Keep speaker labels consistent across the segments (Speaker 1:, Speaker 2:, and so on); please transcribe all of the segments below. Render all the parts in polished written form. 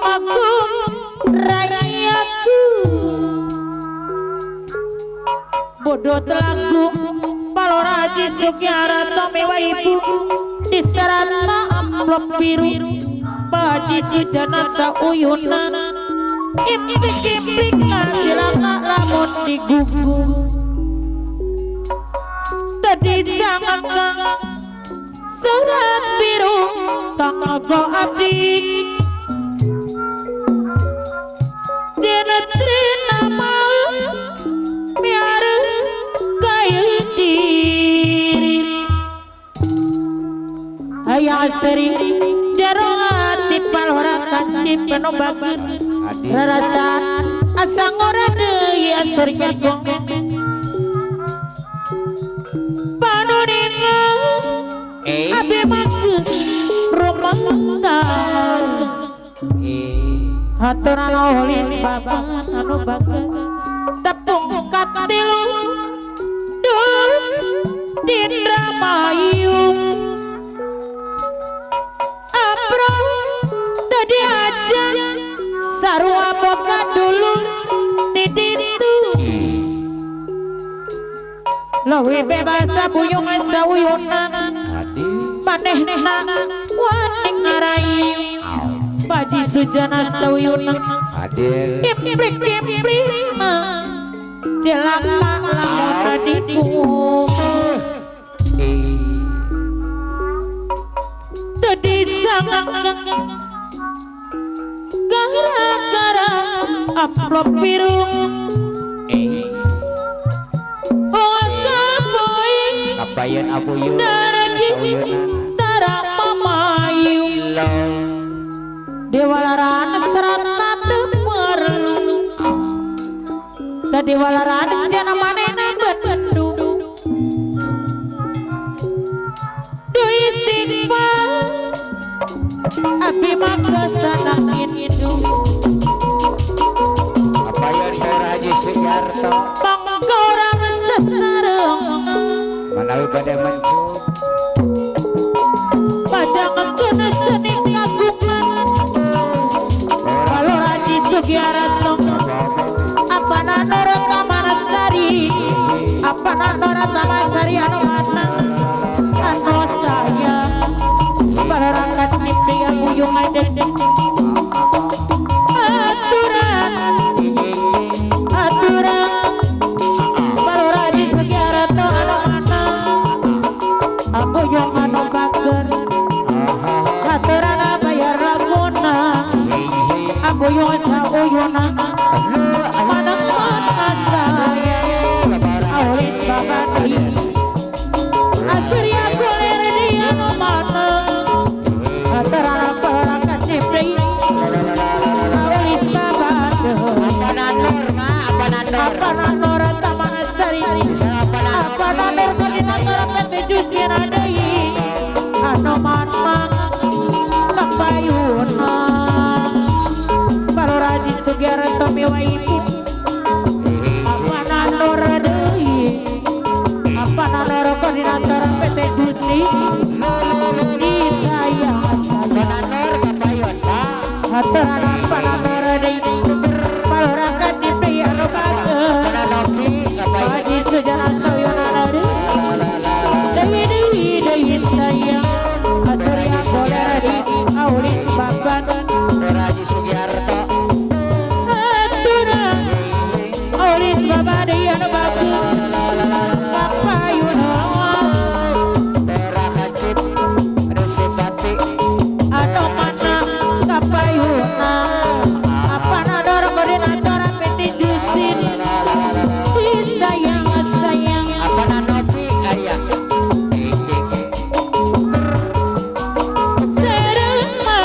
Speaker 1: Tulungagung rayaku bodoh telagu Paloraji Sugiarto mewah ibu diserata amplop biru Baji Sujana sauyunan impik-impik cilaka lamun digugu tadi jangan surat biru tanggo abdi jenetri nama biar kayu diri ayah seri jeroati palora kaci penobakan rasa asa ngora deui asurnya gong panuninga abi makeun rumah haturan olis babat anu bageun tepung katilu duh Indramayu apro tadi aja sarua boga dulu di ditu leuwih bebas sabuyung sauyunan manehna waning ngarayu Baji Sujana sauyunan implik-implik mah cilaka lamun adiku tadi sangang gara-gara amplop biru oh sapoy
Speaker 2: apayan abuyun
Speaker 1: dara mamayu dewa laran serata teu perlu tadi walaran jana manehna betendu deui singpang abi mah kesana indu
Speaker 2: apayan Haji Sugiarto
Speaker 1: pangkorang sesareng
Speaker 2: manawi bade mencup
Speaker 1: pajangan seni kagungan kalau Haji Sugiarto apa nanor Taman apa nanor Taman Sari anu mana anu sayang parakan mimpi aku yung ada aturan aturan Paloraji Sugiarto anu mana aku yung anu bager aturan bayar laguna aku yung sauyuna mana mana sayang aulit babadi Asria goler dia no mana antara para kacipri aulit babadi
Speaker 2: apa nanor ma apa nanor
Speaker 1: apa nanor Taman Sari apa nanor koordinator PT Jusina deui anu mana kapayuna Paloraji Sugiarto miwa ibu apa nanor deui apa nanor koordinator PT Jusi disayang
Speaker 2: apa nanor kapayon
Speaker 1: aturan apa nanor deui Palora kacipri anu bageun
Speaker 2: nopi kapayon
Speaker 1: Haji Sugiarto yuna deui deui deui deui sayang Asria goler deui aulit baban
Speaker 2: Haji Sugiarto
Speaker 1: aturan aulit baban deui anu bageun kapayuna
Speaker 2: Pera kacip Rusipati
Speaker 1: anu mana kapayuna apa nador koordinator PT Jusin disayang sayang
Speaker 2: apa nanopi ayah
Speaker 1: serema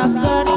Speaker 1: Rasakeun.